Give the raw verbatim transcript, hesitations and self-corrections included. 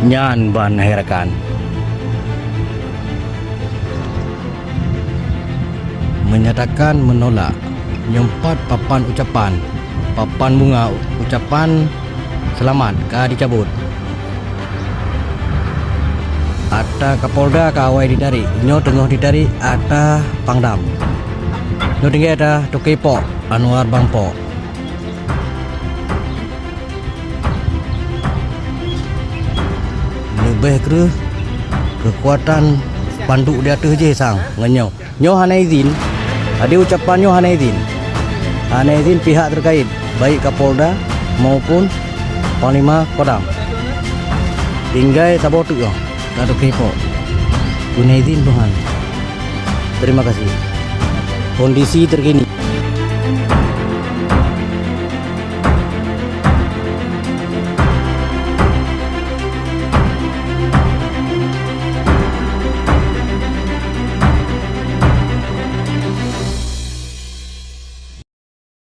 Nyan ban hai rakan. Menyatakan menolak. Nyoe pat papan ucapan, papan bunga ucapan seulamat ka jicabot. Ata Kapolda ka awai jitarék, nyoe teungoh jitarék ata Pangdam. Nyoe tinggai ata Toke Pok, Anwar Bang Pok. Leubeh kreueh keukuatan panduk di ateueh jih sang ngon nyoe. Nyoe hana izin. Ade ucapan nyoe hana izin. Hana izin pihak terkait, baik Kapolda maupun Panglima Kodam. Tinggai saboh teuk nyoe ka Toke Pok. Peue na izin Tuhan. Terima kasih. Kondisi terkini.